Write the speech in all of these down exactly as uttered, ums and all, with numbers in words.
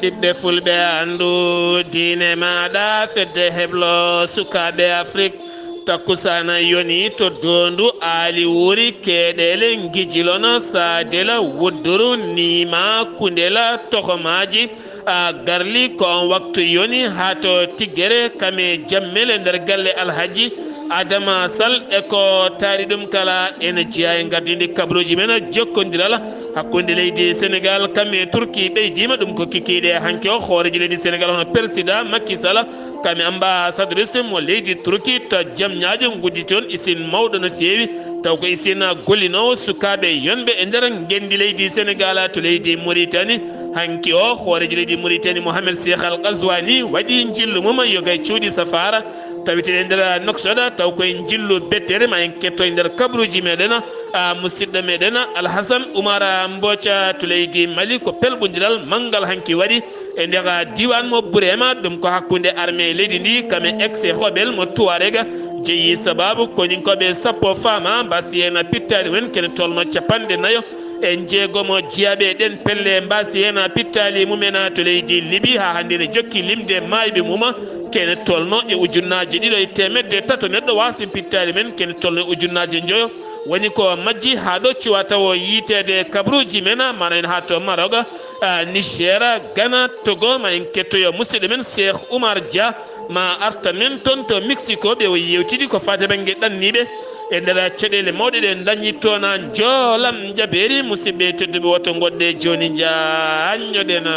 Ɓiɓɓe fulɓe, anndu diine maaɗa, fedde heblo sukaaɓe Afrik. Takkusaana yoni to doondu, aali wuuri, keeɗeele ngijilona, saadela, wudduru, niima, kundela, tohomaaji, a garli ko on waktu yoni haa to tiggere kame jammele nder galle Alhaji Adama Sall e ko taari ɗum kala ene jeyaa e ngardiindi kabaruuji men jokkondiral hakkunde leydi Senegal kame Turki ɓeydiima ɗum ko kikiiɗe hanki o hooreejo leydi Senegal hono persidaa Macky Sall kame ambassadrice mo leydi Turki to jam ñaajo nguddi toon isin mawɗo no feewi taw ko isin gollinoowo sukaaɓe yonɓe e nder ngenndi leydi Senegal to leydi Mauritanie. Hanki o hooreejo leydi Mauritanie Mohamed Cheikh Al Ghazouani waɗi njillu mum yoga e cuuɗi safaara taweteɗe nder Nouakchott taw koye njillu bettere ma en ketto e nder kabaruuji meɗen a musidɗo meɗen Alhassane Oumar Mbodj to leydi Mali ko pelɓondiral manngal hanki waɗi e nder diiwaan mo Burema ɗum ko hakkunde armée leydi ndi kame ex e hoɓel mo Tuareg jeyi sababu koninkooɓe sappo fama mbasi heen pittaali men kene tolno capanɗe nayo e jeegomo jiyaaɓe ɗen pelle mbaasi heen pittaali mumen to leydi Libi haa hannde ne jokki limde maayɓe mum kene tolno e ujunnaaji ɗiɗo e teemedde tato neɗɗo waasɓe pittaali men kene tolno e ujunnaaji njoyo woni ko majji haa ɗo cuwa tawo yiiteede kabaruuji men mana en haa to Maroc, Niger, Ghana, Togo ma en kettoyo musidɗo men Cheikh Oumar Dia ma artan men toon to Mexico ɓe o yewtidi ko faati bannge ɗanniiɓe e nder caɗeele mawɗe ɗe dañi toon njoolam njabeeri musidɓe tedduɓe woto goɗɗe jooni njaanñoɗen.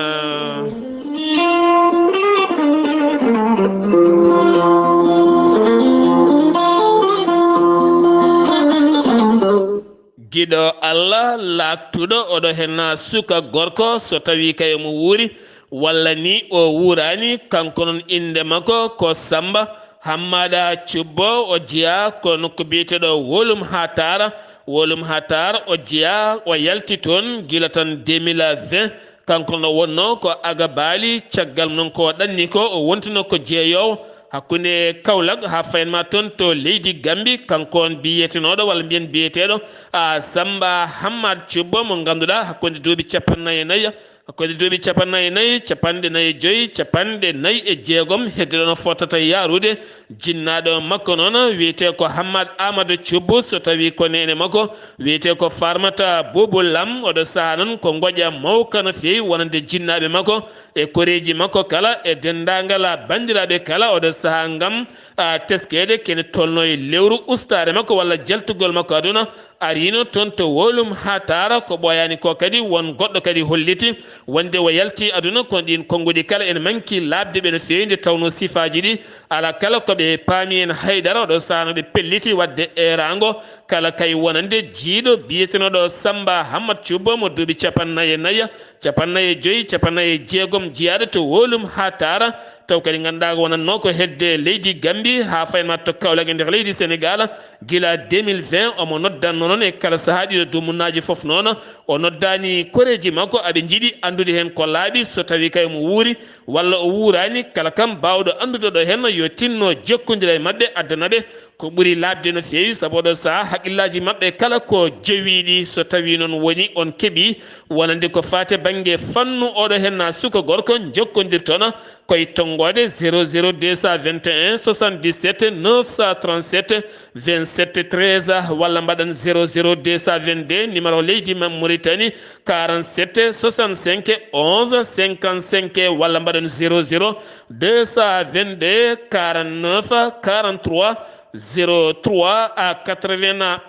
Giɗo Allah laaktuɗo oɗo henna suka gorko so tawi kay omo wuuri walla ni o wuuraani kanko noon innde makko ko Sammba Hammada Cubbo o jeyaa ko nokku biyeteeɗo Wolum Hatar. Wolum Hatar o jeyaa o yalti toon gila tan deux mille vingt kanko no wonnoo ko Agabali caggal noon ko ɗanni ko o wontino ko jeeyoowo hakkunde Kaolack haa fayin ma toon to leydi Gambi kanko on biyetenooɗo walla mbiyen biyeteeɗo a Sammba Hammada Cubbo mo ngannduɗaa hakkunde duuɓi cappannayi e nayi Hakkunde duuɓi cappannayi e nayi, capanɗe nayi e joyi, capanɗe nayi e jeegom hedde ɗo no fottata yaarude. Jinnaaɗo makko noon wiyetee ko Hammad Amadou Thioub, so tawii ko neene makko wiyetee ko Farmata Boubou Lam. Oɗo sahaa noon ko ngoƴa mawka no feewi wonande jinnaaɓe makko e koreeji makko kala e denndaangal banndiraaɓe kala oɗo sahaa ngam a teskeede kene tolno e lewru ustaare makko walla jaltugol makko aduna. Ariino toon to Wolum haa taara ko ɓooyaani ko kadi won goɗɗo kadi holliti wonde o yalti aduna kono ɗiin konnguɗi kala ene manki laaɓde ɓe no feewi nde tawnoo sifaaji ɗi alaa kala ko ɓe paami heen haydara oɗo sahaa no ɓe pelliti waɗde eeraango kala kay wonande jiiɗo biyetenooɗo Sammba Hammat Cubbo mo duuɓi capannayi e nayi capannayi e joyi capannayi e jeegom jiyaaɗo to Wolum haa taara taw kadi ngannduɗaa ko wonatnoo ko hedde leydi Gambi haa faynma to Kaolack e nder leydi Senegaal. Gila deux mille vingt omo noddannoo noon e kala sahaa ɗiɗo dumunnaaji fof noon o noddaani koreeji makko aɓe njiɗi anndude heen ko laaɓi so tawii kay omo wuuri walla o wuuraani kala kam baawɗo anndude ɗo heen yo tinno jokkondira e maɓɓe addana ɓe ko ɓuri laaɓde no feewi sabu oɗo sahaa haqqillaaji maɓɓe kala ko jowiiɗi so tawii noon woni on keɓii wonande ko faati e bannge fannu oɗo heen suka gorko njokkondirton koye tonngoode zéro zéro deux cent vingt et un soixante-dix-sept neuf cent trente-sept vingt-sept treize walla mbaɗon zéro zéro deux cent vingt-deux numéro leydi men Mauritanie quarante-sept soixante-cinq onze cinquante-cinq walla mbaɗon zéro zéro deux cent vingt-deux quarante-neuf quarante-trois zéro trois à quatre-vingts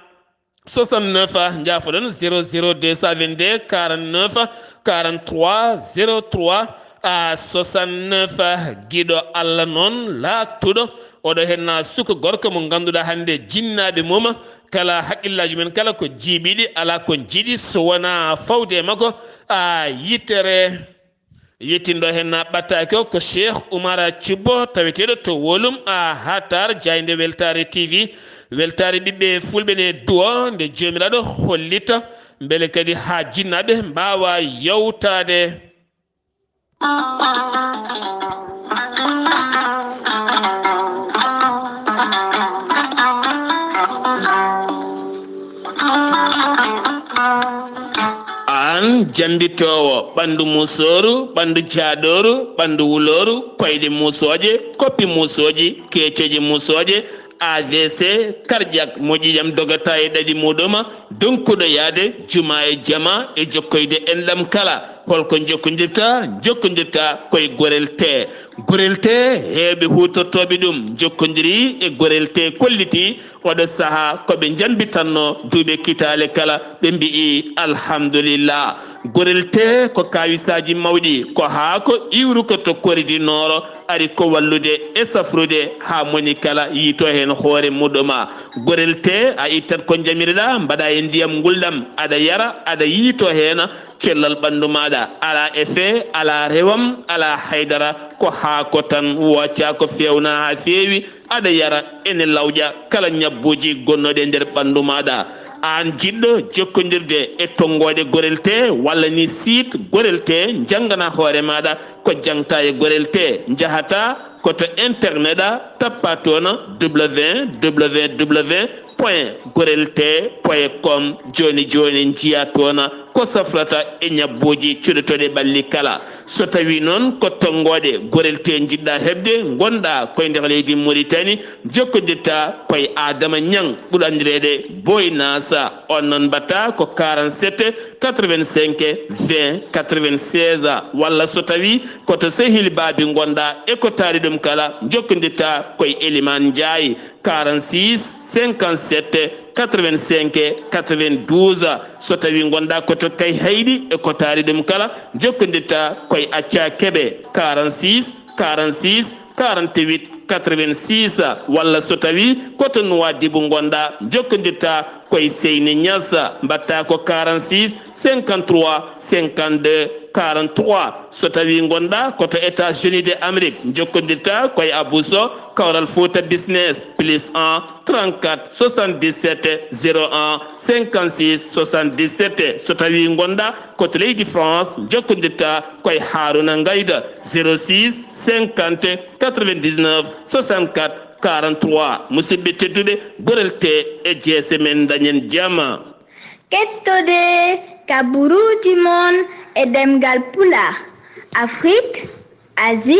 soixante-neuf njaafoɗon zéro zéro deux cent vingt-deux quarante-neuf quarante-trois zéro trois à soixante-neuf. Giɗo Allah noon laaktuɗo oɗo heen suka gorko mo ngannduɗaa hannde jinnaaɓe mum kala haqqillaaji men kala ko jiiɓiiɗi alaa ko njiɗi so wonaa fawde e makko a yittere. Yettinɗo heen ɓattaaki o ko Cheikh Oumar Cubbo taweteeɗo to Wolum a Hatar jaaynde Weltaare T V. Weltaare ɓiɓɓe fulɓe ne duwo nde Joomiraaɗo hollita mbele kadi haa jinnaaɓe mbaawa yewtaade. Aan Jambitoowo ɓanndu muusooru, ɓanndu jaaɗooru, ɓanndu wulooru, koyɗe muusooje, koppi muusooji, keeceeje muusooje, A V C, cardiaque, moƴƴi jam dogata e ɗaɗi muuɗum, donkuɗo yahde juma e jama e jokkoyde enɗam kala. Holko njokkondirta? Njokkondirta koye Gorel Tee. Gorel Tee, heewɓe huutortooɓe ɗum njokkondiri e Gorel Tee, kolliti oɗo sahaa ko ɓe njambitanno duuɓe kitaale kala, ɓe mbi'i alhamdulillah. Gorel Tee ko kaawisaaji mawɗi, ko haako iwruko to Kori du Nord, ari ko wallude e safrude haa moni kala yiito heen hoore muɗum. Gorel Tee, a ittat ko njamirɗa, mbaɗa e ndiyam ngulɗam, aɗa yara, aɗa yiito heen, cellal ɓanndu maaɗa, alaa effet, alaa rewam, alaa haydara, ko haako tan, wooca ko feewna haa feewi, aɗa yara, ene lawƴa kala ñabbuuji gonnooɗi e nder ɓanndu maaɗa. Aan jiɗɗo jokkondirde e tonngooɗe Gorel Tee walla ni site Gorel Tee, njanngana hoore maaɗa ko jaŋta e Gorel Tee. Njahata ko to internet a, tappa toon www point gorel tee point com. Jooni jooni njiya toon ko safrata e ñabbuuji cuɗotooɗi ɓalli kala. So tawii noon ko tonngooɗe Gorel Tee njiɗɗa heɓde, ngonɗa koye nder leydi Muritani, jokkondirta koye Adama Ñaŋ, ɓuri anndireede Boy Nasa. On noon mbaɗta ko quarante-sept quatre-vingt-cinq vingt quatre-vingt-seize, walla so tawii ko to sehil baabi ngonɗa e ko taari ɗum kala, jokkondirta koye Eliman Njaay, quarante-six cinquante-sept quatre-vingt-cinq quatre-vingt-douze. So tawii ngonɗa ko to Kayhayɗi e ko taari ɗum kala, jokkondirta koye Acca Keɓe, quarante-six quarante-six quarante-huit quatre-vingt-six, walla so tawii ko to Nuwaadibu ngonɗa, jokkondirta koye Seyni Ñas, mbaɗta ko quarante-six cinquante-trois cinquante-deux quarante-trois. So tawii ngonɗa ko to États-Unis de Amérique, jokkondirta koye Abou Sow, Kawral Fouta Business, plus un trente-quatre soixante-dix-sept zéro un cinquante-six soixante-dix-sept. So tawii ngonɗa ko to leydi France, jokkondirta koye Haruna Ngayda, zéro six cinquante quatre-vingt-dix-neuf soixante-quatre quarante-trois. Musidɓe tedduɓe, Gorel Tee e jeese men, dañen jam. Kettode kaburuuji mon e ɗemngal Pulaar, Afrique, Asie,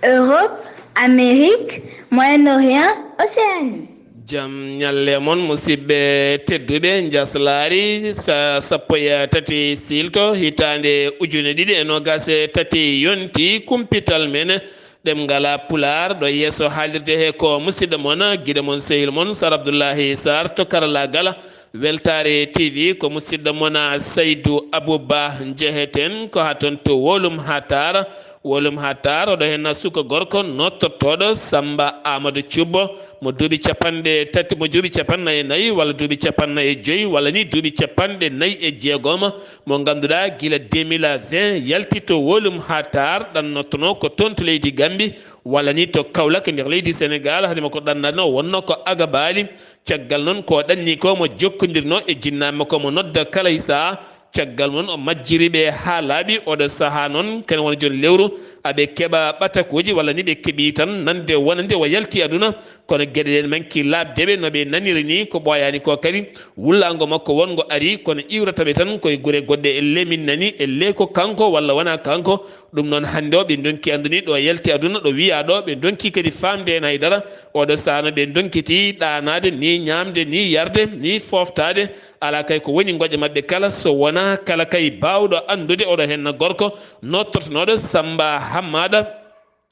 Europe, Amérique, Moyen-Orient, Océanie. Jam ñalle mon, musidɓe tedduɓe. Njaslaari sa-, sappo e tati siilto, hitaande ujune ɗiɗi e noogaas e tati yonti, kumpital men ɗemngal Pulaar. Ɗo yeeso haalirde he ko musidɗo mon, giɗo mon, sehil mon, Sar Abdullahi Sar to karallaagal. Weltaare T V ko musidɗo mon Saydu Abouba. Njeheten ko haa toon to Wolum Hatar. Wolum Hatar, oɗo heen suka gorko nottortooɗo Samba Amadou Cubbo, mo duuɓi capanɗe tati, mo duuɓi capannayi e nayi walla duuɓi capannayi e joyi walla ni duuɓi capanɗe nayi e jeegom, mo ngannduɗaa gila deux mille vingt yalti to Wolum Hatar, ɗannottono ko toon to leydi Gambi walla ni to Kaolack nder leydi Sénégal. Hade makko ɗannatno wonno ko Agabali. Caggal noon ko ɗanni ko mo jokkondirno e jinnaaɓe makko, mo nodda kala e saha. Caggal noon o majjiri ɓe haa laaɓi. Oɗo saha noon, kene wona jooni lewru, aɓe keɓa ɓatakuuji walla ni ɓe keɓi tan nande wonande o yalti aduna. Kono geɗe ɗen manki laaɓde ɓe no ɓe naniri ni, ko ɓooyaani ko kadi. Wullaango makko wongo ari, kono iwrata ɓe tan koye gure goɗɗe. Elle min nani, elle ko kanko walla wona kanko. Ɗum noon hannde o ɓe ndonki annduni ɗo yalti aduna, ɗo wiya ɗo, ɓe ndonki kadi faamde heen haydara. Oɗo saha no ɓe ndonkiti ɗaanaade, ni ñaamde, ni yarde, ni fooftaade. Alaa kay ko woni ngoƴa maɓɓe kala, so wonaa kala kay baawɗo anndude oɗo heen gorko nottortonooɗo Samba Hammada,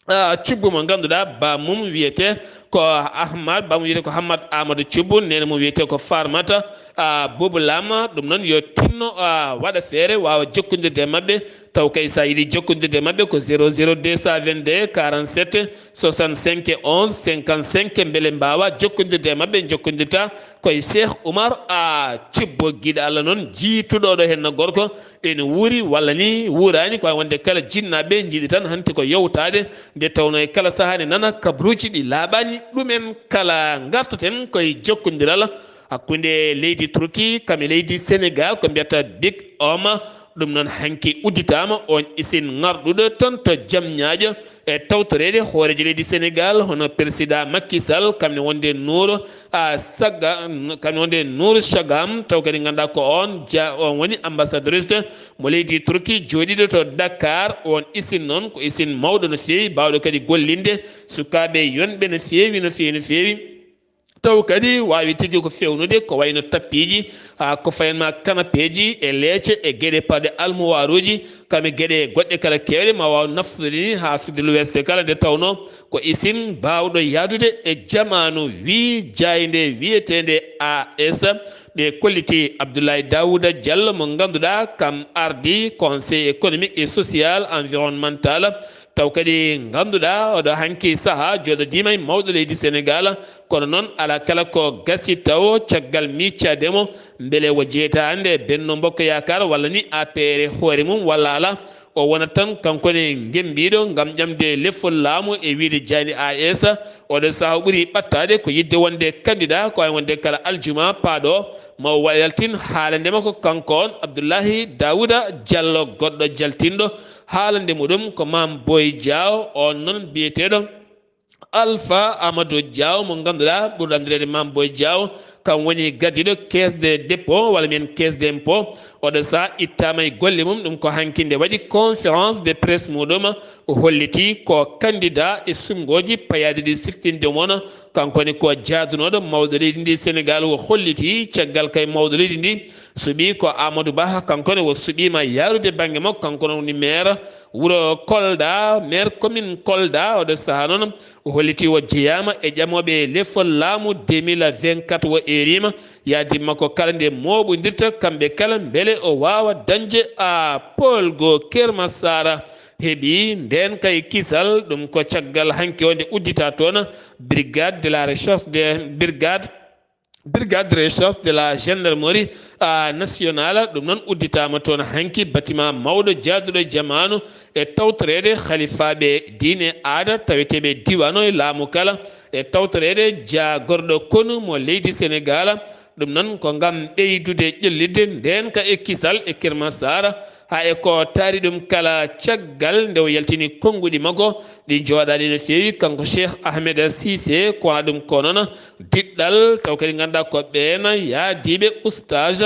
ah, Cubbu mo ngannduɗaa bammum wiyetee ko Ahmad, bammum wiyetee ko Hammad Amadou Cubbu, neene mum wiyetee ko Farmata, ah, Boubou Lam. Ɗum noon yo tinno, ah, waɗa feere waawa jokkondirde e maɓɓe. Taw kay so a yiɗi jokkondirde e maɓɓe ko zéro zéro deux cent vingt-deux quarante-sept soixante-cinq onze cinquante-cinq, mbele mbaawa jokkondirde e maɓɓe. Jokkondirta koye Cheikh Oumar, a, Cubbo, giɗo Allah noon, jiituɗo ɗo heen gorko, ene wuuri walla ni wuuraani, ko wayi wonde kala jinnaaɓe njiɗi tan hanti ko yewtaade, nde tawnoo e kala sahaa ne nana kabaruuji ɗi laaɓaani. Ɗum en kala ngartaten koye jokkondiral hakkunde leydi Turki kam e leydi Sénégal, ko mbiyata Big Homme, Ɗum noon hanki udditaama on isin ŋarɗuɗo toon to Jamñaajo e tawtoreede hooreejo leydi Senegaal hono Persidaa Makki Sal, kam ne wonde Nuuru a Saga, kam ne wonde Nuuru Sagam, taw kadi ngannduɗaa ko on ja-, on woni ambassadrice mo leydi Turki jooɗiiɗo to Dakar. On isin noon ko isin mawɗo no feewi, baawɗo kadi gollinde sukaaɓe yonɓe no feewi, no feewi, no feewi. Taw kadi waawi tigi ko fewnude ko wayno tappiiji, haa ko fayanma kanapeeji e leece e geɗe paɗe almuwaaruuji, kam e geɗe goɗɗe kala keewɗe ma waaw naftude ni haa Sud l'Ouest kala nde tawnoo ko isin baawɗo yahdude e jamaanu. Wii jaaynde wiyeteende A S, ɓe kolliti Abdoulaye Daouda Diallo mo ngannduɗaa kam ardii Conseil économique et social environnemental. Taw kadi ngannduɗaa oɗo hanki sahaa jooɗodiima e mawɗo leydi Senegaal, kono noon alaa kala ko gasi taw caggal miicaade mo mbele o jeyta hannde e Benno Bokk Yaakaar walla ni A P R e hoore mum walla alaa, o wonat tan kanko ne ngemmbiiɗo ngam ƴamde lefol laamu e wiyde jaaynde A S. Oɗo sahaa o ɓuri ɓattaade ko yiɗde wonde candidat, ko wayi wonde kala aljuma paaɗo ma o wa-, yaltin haalande makko kanko on Abdoulaye Daouda Diallo, goɗɗo jaltinɗo haalande muɗum ko Mame Boye Diao, on noon biyeteeɗo Alpha Amadou Diao mo ngannduɗaa ɓurɗo anndireede Mame Boye Diao, kam woni gardiiɗo caisse de dépôt walla mbiyen caisse d'impôt. Oɗo sahaa ittaama e golle mum, ɗum ko hanki nde waɗi conférence de presse muɗum, o holliti ko candidat e suɓngooji payaaɗi ɗi siftinde mum. Kanko woni ko jaadunooɗo mawɗo leydi ndi Senegaal, o holliti caggal kay mawɗo leydi ndi suɓi ko Amadou Ba, kanko ne o suɓiima yahrude bannge makko, kanko ne woni maire wuro Kolda, maire commune Kolda. Oɗo sahaa noon o holliti o jeyaama e ƴamooɓe lefol laamu deux mille vingt-quatre, o eeriima yahdii makko kala nde mooɓondirta kamɓe kala mbele o waawa dañde a poolgo Kermasaara. Heɓi ndeen kay kisal, ɗum ko caggal hanki o nde uddita toon brigade de la recherche de brigade brigade de recherche de la gendarmerie, ah, nationale. Ɗum noon udditaama toon hanki bâtiment mawɗo jaaduɗo e jamaanu e tawtoreede halifaaɓe diine aada taweteeɓe diwaan o e laamu kala e tawtoreede jaagorɗo konu mo leydi Senegaal. Ɗum noon ko ngam ɓeydude ƴellitde ndeenka e kisal e Kermasaara, haa e ko taari ɗum kala caggal nde o yaltini konnguɗi makko ɗi njooɗaani no feewi, kanko Cheikh Ahmed Cissé, ko wona ɗum ko noon diɗɗal, taw kadi ngannduɗaa ko ɓeen yahdiiɓe oustaz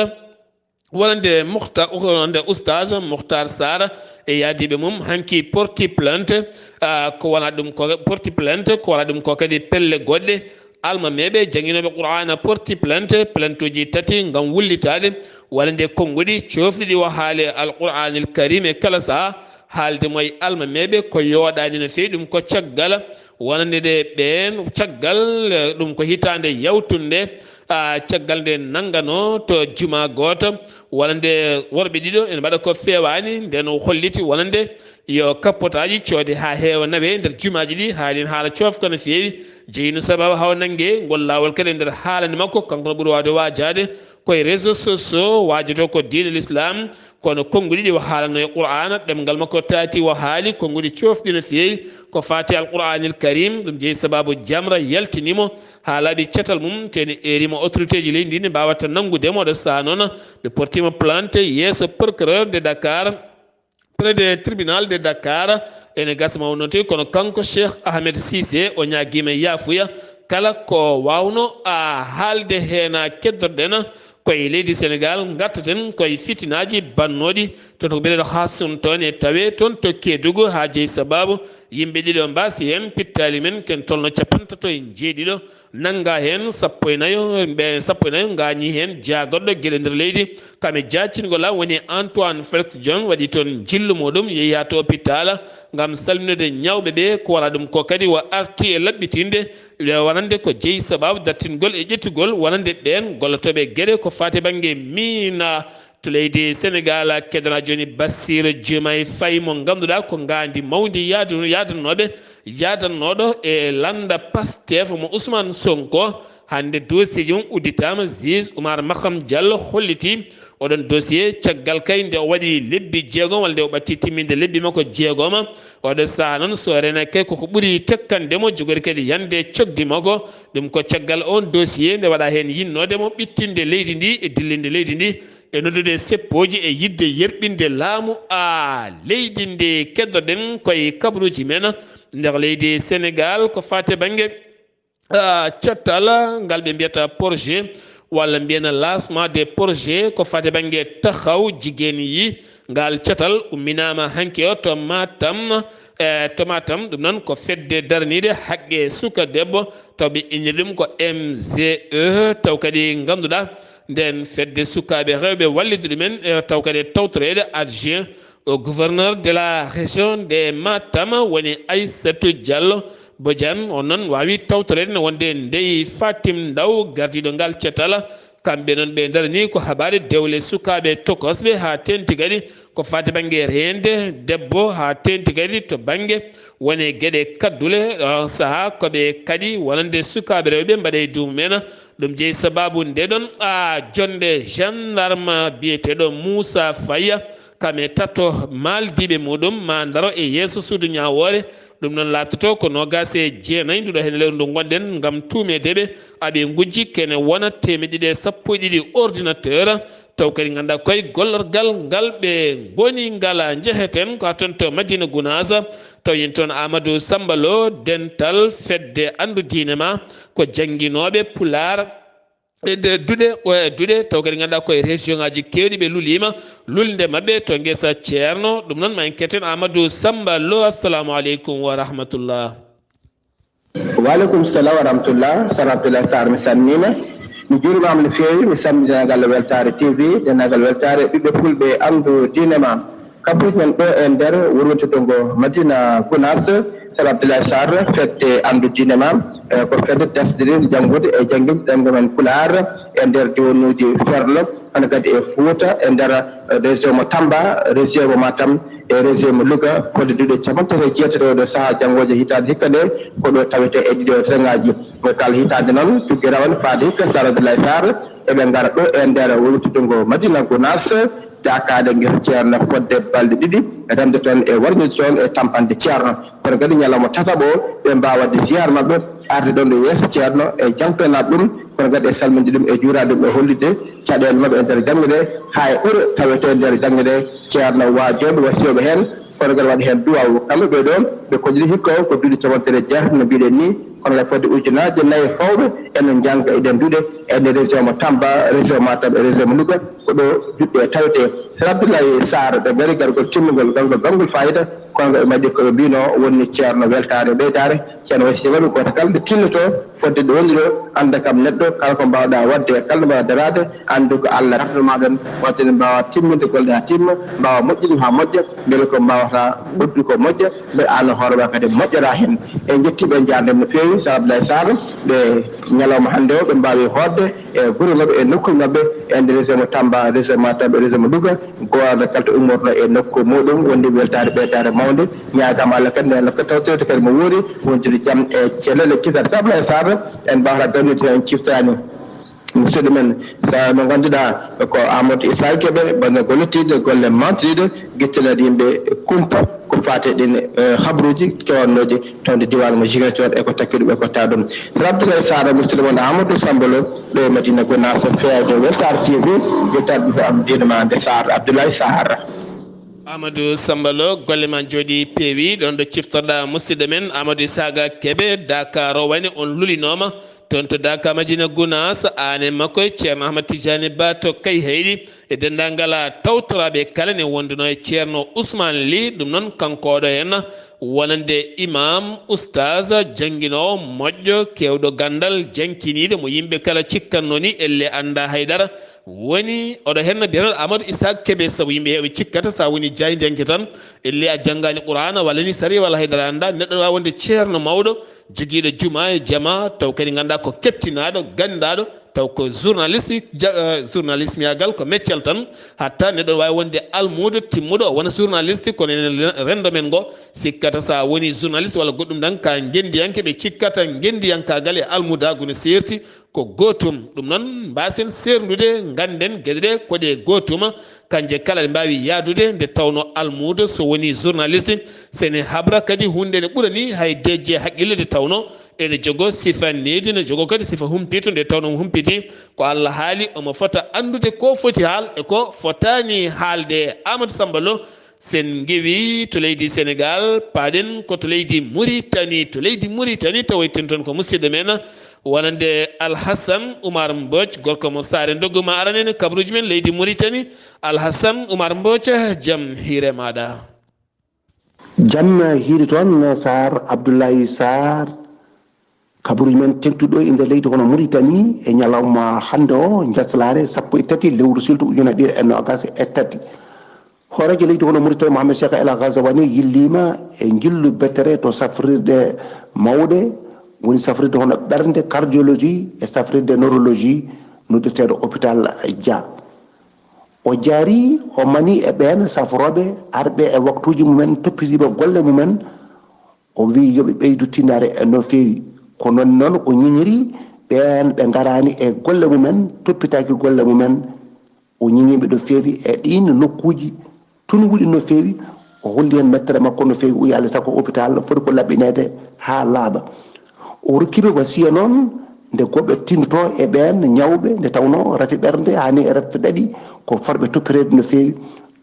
wonande Mukhta-, wonande oustaz Mukhtar Sarr e yahdiiɓe mum hanki porti plainte, ah, ko wona ɗum ko porti plainte, ko wona ɗum ko kadi pelle goɗɗe. Almameeɓe jannginooɓe Qur'aana porti plainte, plaintuuji tati ngam wullitaade walla nde konnguɗi coofɗiɗi o haali Al-Qur'aanil Kariim e kala sahaa, haalde mo e almameeɓe ko yooɗaani no feewi. Ɗum ko caggal wonande nde ɓeen, caggal, eh, ɗum ko hitaande yawtunde, ah, caggal nde nannganoo to juma gooto, wonande worɓe ɗiɗo ene mbaɗa ko feewaani, nden o holliti wonande yo kappotaaji coode haa heewa nawe nder jumaaji ɗi, haalin haala coofka no feewi. Jeyino sababu haw nannge ngol laawol kadi e nder haalande makko, kanko no ɓuri waawde waajaade koye réseaux sociaux, waajoto ko diine l'islam, kono konnguɗi ɗi o haalano e Qur'aana, ɗemngal makko taati o haali konnguɗi coofɗi no feewi, ko faati Al Qur'aanil Kariim, ɗum jeyi sababu jamra yaltini mo haa laaɓi catal mum, te ne eeri mo autorité ji leydi ndi ne mbaawata nanngude mo, ɗo sahaa noon ɓe porti mo plainte yeeso procureur de Dakar, près de tribunal de Dakar, ene gasa mawnoote, kono kanko Cheikh Ahmed Cissé o ñaagiima yaafuya kala ko waawno a haalde heen a keddorɗen koye leydi Senegaal, ngartaten koye fitinaaji bannooɗi toon to ko biyeteeɗo Haasum toon e tawe toon to Keedugu, haa jeyi sababu yimɓe ɗiɗo mbaasi heen, pittaali men ken tolno capantato e njeeɗiɗo, nannga heen sappo e nayo, ɓe sappo e nayo ngaañi heen jaagorɗo geɗe nder leydi. Kam e jaacingol am woni Antoine Félix Diome waɗi toon njillu muɗum, yehi haa to hôpital ngam salminde ñawɓe ɓe, ko wona ɗum ko kadi o arti e laɓɓitinde wonande ko jeyi sababu dartingol e ƴettugol wonande ɓeen gollotooɓe geɗe ko faati bannge miina to leydi Senegaal. Keddora jooni Bassirou Diomaye Faye mo ngannduɗaa ko ngaandi mawndi yaadu-, yaadanooɓe, yaadannooɗo e lannda Pastef mo Ousmane Sonko. Hannde dossier ji mum udditaama, juge Oumar Maham Diallo holliti oɗon dossier caggal kay nde o waɗi lebbi jeegom, walla nde o ɓatti timminde lebbi makko jeegoma. Oɗo sahaa noon, so reenaaki kay, koko ɓuri tekkande mo, jogori kadi yande cogdi makko. Ɗum ko caggal oon dossier nde waɗa heen yinnoode mo ɓittinde leydi ndi e dillinde leydi ndi e noddude seppooji e yiɗde yerɓinde laamu a leydi ndi. Keddoɗen koye kabaruuji men nder leydi Senegaal ko faati bannge ah, catal ngal ɓe mbiyata projet walla mbiyana lancement des projets ko faati bannge taxaw jigéen yi. Ngal catal umminaama hanki o to Matam, e to Matam, ɗum noon ko fedde daraniinde haqqe suka debbo, taw ɓe inniri ɗum ko M G E, taw kadi ngannduɗaa nden fedde sukaaɓe rewɓe wallidi ɗumen, e taw kadi tawtoreeɗo adjoint au gouverneur de la région de Matam woni Aissatou Diallo Bodiane. On noon waawi tawtoreede ne wonde ndey Fatim Ndaw gardiiɗo ngal catal. Kamɓe noon ɓe ndarani ko haɓaade dewle sukaaɓe tokosɓe haa teeŋti kadi ko faati bannge reende debbo, haa teeŋti kadi to bannge wone geɗe kaddule. Ɗoon sahaa ko ɓe kaɗi wonande sukaaɓe rewɓe mbaɗa e dow mumen. Ɗum jeyi sabaabu nde ɗoon a jonnde gendarme biyeteeɗo Moussa Faye kam e tato maaldiiɓe muɗum ma ndaro e yeeso suudu ñaawoore. Ɗum noon laatoto ko noogaas e jeenayi nduɗo heen lewru ndu ngonɗen ngam tuumeede ɓe aɓe ngujji kene wona teemedde ɗiɗi e sappo e ɗiɗi ordinateur. Taw kadi ngannduɗaa koye gollorgal ngal ɓe ngoni ngal njeheten ko haa toon to Madina Gounass. Taw yen toon Amadou Samba Lo, dental fedde anndu diine ma ko jannginooɓe Pulaar e nder duɗe, o e duɗe, taw kadi ngannduɗaa koye région ngaji keewɗi ɓe luliima lulnde maɓɓe to ngesa Ceerno. Ɗum noon ma en kettin Amadou Samba Lo, assalamu aleykum wa rahmatullah. Waaleykum salam wa rahmatullah. Sar Abdoulaye Sarr, mi salminiima. Mi juurimaama no feewi. Mi salmini denndaangal Weltaare T V, denndaangal Weltaare ɓiɓɓe fulɓe anndu diine ma. Kabaruuji men ɗo e nder wuro wiyeteengo Madina Gounass. Sar Abdoulaye Sarr, fedde anndu diine ma, e ko fedde dartinirde janngude e jannginde ɗemngal men Pulaar e nder diwaanuuji Ferlo, kono kadi e Fuuta, e nder, e, région mo Tamba, région mo Matam, e région mo Louga, fodde duuɓi capanɗe tati e jeetati e oɗo sahaa janngooje hitaande hikka nde, ko ɗo tawetee e ɗiɗo région ngaji. Mo kala hitaande noon, tuggi rawane faade hikka Sar Abdoulaye Sarr, eɓe ngara ɗo e nder wuro wiyeteengo Madina Gounass, daakaade ngesa Ceerno fodde balɗe ɗiɗi, remde toon e warñude toon e tampande Ceerno. Kono kadi ñalawma tataɓo, ɓe mbaawa waɗde ziyaara maɓɓe, arde ɗoon ɗo yeeso Ceerno e jaŋtoynaade ɗum, kono kadi e salminde ɗum e juuraade ɗum e hollitde caɗeele maɓɓe e nder jaŋde nde, haa e ɓure tawetee e nder jaŋde nde. Ceerno waajooɓe, wasiyooɓe heen, kono kadi waɗa heen duwaaw. Kamɓe ɓee ɗoo, ɓe kolliri hikka o ko duuɓi capanɗe tati e jeetati no mbiɗen nii, kono kadi fodde ujunaaje nayi fawɓe ene njannga e ɗeen duɗe, e nder région mo Tamba, région Matam e région mo Louga, ko ɗo duɗe tawetee. Sar Abdoulaye Sarr, ɓe ngari gargol timmingol, gargol baɗngol faayiida, kono kadi ɓe mbaɗi ko ɓe mbiyno woni Ceerno weltaare e ɓeydaare. Ceerno wasiyii maɓɓe gooto kala nde tinnotoo fodde ɗo woni ɗo, annda kam neɗɗo, kala ko mbaawɗaa waɗde, kala ɗo mbaawɗaa daraade, anndu ko Allah rafno ma ɗon, waɗde nde mbaawa timminde golle haa timma, mbaawa moƴƴinde haa moƴƴa, mbele ko mbaawata waɗde ko moƴƴa, mbele aan e hoore ma kadi moƴƴoraa heen. En njettii ɓe, njaarnii ɓe no feewi, Sar Abdoulaye Sarr, ɓe ñalawma hannde o, ɓe mbaawi hootde e gure maɓɓe, e nokkuuji maɓɓe, e nder région mo Tamba, région Matam, e région mo Louga, gooto kala to ummorno e nokku muuɗum, wondi weltaare ɓeydaare mawnde. Ñaagaama Allah kadi nde Allah tawtorede kadi mo wuuri, wontude jam e cellal e kisal. Sar Abdoulaye Sarr, en mbaawata darnude tan, en ciftoraani musidɗo men, sa-, mo ngannduɗaa ko Amadou Issa Kébé, bannge golle tiiɗɗe, golle mantiiɗe, gittinaaɗe yimɓe kumpa, ko faati e ɗiin, eh, habaruuji kewannooji toon to diwaan mo Ziguinchor e ko takki ɗum e ko tawa ɗum. Sar Abdoulaye Sarr, musidɗo mon Amadou Samba Lo, ɗo e Madina Gounass, feewde Weltaare T V, weltaare ɓiɓɓe am diine ma nde Sarr, Abdoulaye Sarr. Amadou Samba Lo, golle ma njooɗii peewi, ɗoon ɗo ciftorɗaa musidɗo men Amadou Issa Kébé, Dakar o wayno on lulinooma toon to Dakar Madina Gounass, aan e makko e Ceerno Ahmad Tidiane Ba to Kayhayɗi, e denndaangal tawtoraaɓe kala ne wonduno e Ceerno Ousmane Ly, ɗum noon kanko oɗo heen wonande imam, ustaas, jannginoowo moƴƴo, keewɗo ganndal, jankiniiɗo mo yimɓe kala cikkatnoo ni elle anndaa hay dara. Woni oɗo heen no biyeteeɗo Amadou Issa Kébé, sabu yimɓe heewɓe cikkata so a woni jaayndiyanke tan, elle a janngaani Qur'aana walla ni sariya walla hay dara anndaa. Neɗɗo ne waawi wonde ceerno mawɗo, jogiiɗo jumaa e jamaa, taw kadi nganndaa ko keptinaaɗo, ganndaaɗo, taw ko journaliste, ja-, eh, journalisme yaagal ko meccal tan, hatta neɗɗo ne waawi wonde almuudo timmuɗo, o wona journaliste, kono enen renndo men ngo sikkata so a woni journaliste walla goɗɗum tan, ko a ngenndiyanke, ɓe cikkata ngenndiyankaagal e almudaagu no seerti, ko gootum. Ɗum noon, mbaasen seerndude, ngannden geɗe ɗe ko ɗe gootum, kanje kala ɗe mbaawi yahdude, nde tawnoo almuudo so wonii journaliste, so ene habra kadi huunde ene ɓurani hay deeƴe haqqille, nde tawnoo ene jogoo sifa needi, ene jogoo kadi sifa humpito, nde tawnoo mo humpiti ko Allah haali, omo fota anndude ko foti haal e ko fotaani haalde. Amadou Samba Lo, sen ngewi to leydi Senegal, paaɗen ko to leydi Muritani. To leydi Muritani, tawoyten toon ko musidɗo men wonande Alhassan Oumar Mbodj, gorko mo Saare Ndoggu. Ma aran en e kabaruuji men leydi Muritani. Alhassan Oumar Mbodj, jam hiire maaɗa. Jam hiiri toon, Saar Abdoulaye Saar. Kabaruuji men teŋtuɗo e nder leydi hono Muritani e ñalawma hannde o, njaslaare sappo e tati lewru silto ujunere ɗiɗi e noogas e tati. Hooreejo leydi hono Muritani Mohamed Cheikh El Ghazawani yilliima e njillu bettere to safrirɗe mawɗe, woni safrirde hono ɓernde, cardiologie, e safrirde neurologie, noddeteeɗo hôpital Dia. O jaari, o mani e ɓeen safrooɓe arɓe e waktuuji mumen, toppitiiɓe golle mumen. O wiyi yo ɓe ɓeydu tiinnaare no feewi. Ko noon noon o ñiñiri ɓeen ɓe ngaraani e golle mumen, toppitaaki golle mumen. O ñiñii ɓe no feewi e ɗiin nokkuuji tunwuɗi no feewi. O holli heen mettere makko no feewi, o wiyi alaa e sago hôpital foti ko laɓɓineede haa laaɓa. O rokki ɓe wasiya noon, nde goɓe tiindotoo e ɓeen ñawɓe, nde tawnoo rafi ɓernde haani e rafi ɗaɗi ko fotɓe toppireede no feewi.